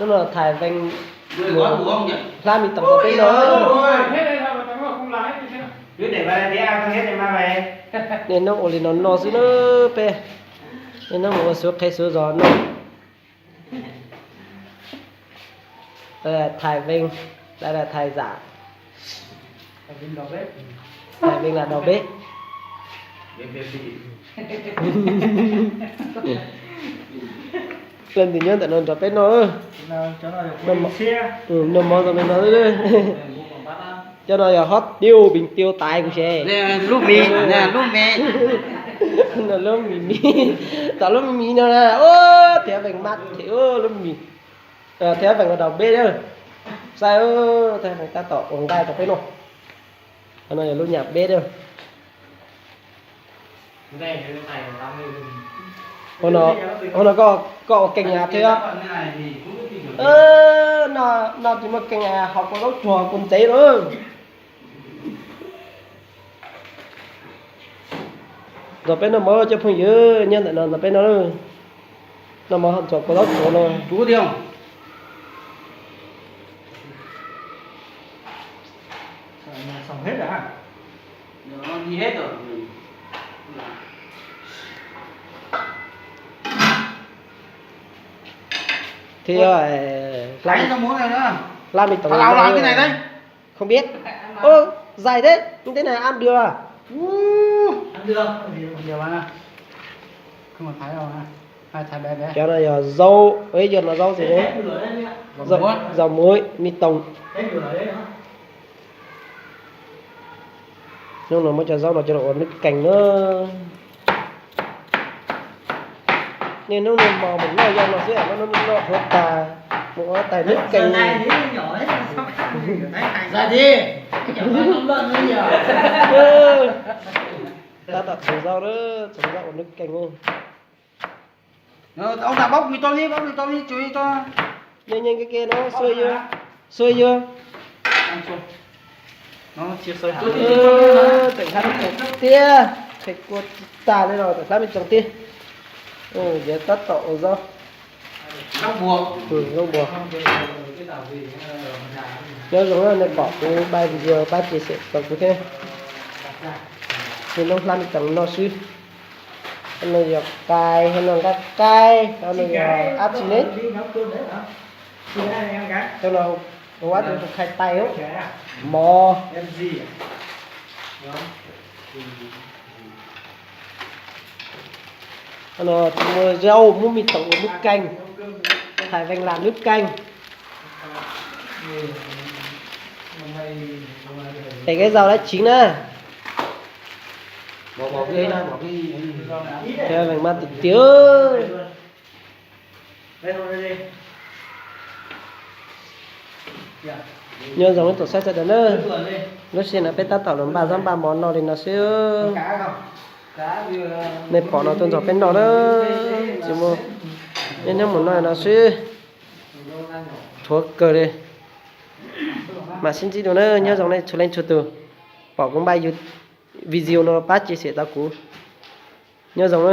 Hnub no Thais Vees mus hlab me toom rau peb noj. Niaj hnub ua li no noj xwb na peb. Niaj hnub mus ua suav qhev suav zos noj. Thais Vees, Thais Zam, Thais Vees lam nrog peb. Leej twg nyob ntawm no nrog peb noj. Noj mov zoo li no. Cov no yog hot tiuj pes tiuj tais kuv xav. Lub mis, lub mis. Lub mis mis, tom lub mis mis no na. Thais Vees mas, lub mis. Thais Vees ua daus peb na. Saib, Thais Vees tab tom ua nqaij rau peb noj. Qhov no yog lub nyam peb na. Hnub no koj ua keeg thiab. Noj tsis muaj keeg, hos kua zaub tsuag kua ntxev lawm. Nrog peb noj mov cov phooj ywg, nyob ntawm no nrog peb noj. Noj mov nrog kua zaub tsuag no. Thiab hlab me toom. Không biết. Ô, dày thế, như thế này ăn được à? Cov no yog zaub, yog no zaub gì đấy? Rau muaj, me toom. Hnub no muab cov zaub no coj los ua nws keeg na. Niaj hnub noj mov mus noj yog no xwb, hnub no noj huav tas, mus ua tais nws keeg. Tab tom txhoov zaub, txhoov zaub ua nws keeg. Nyeej nyeej ke ke no, xuav yuav, xuav yuav. Tawm hlab me tsoom tiag, qhia kua tag li no tawm hlab me tsoom tiag. Yog tab tom ua zaub. Zaub npua. Nyob zoo nej pom kuv pab video pab chia sẻ tau kuv thiab. Niaj hnub hlab me tsoom no xwb. Qhov no yog qais, qhov no nqaij qaib, qhov no yog dab tsi ne? Qhov no ua tus khai tais mov. Qhov no muaj zaub, muaj me toom, muaj keeg. Thais Vees lam nws keeg. Tes keb zaus dab tsi na? Thais Vees mas tiag tiag. Nyob zoo ib tsoom saib sawv daws na. Lub sij hawm no peb tab tom los npaj zaub npaj mov noj li no xwb. Nej pom no tuaj nrog peb noj na. Tsis muaj, niaj hnub mus noj no xwb. Thuav kawg li. Mam sib ntsib dua na, nyob zoo nej txhua leej txhua tus. Pom kuv npaj video no pab chia sẻ tau kuv. Nyob zoo na.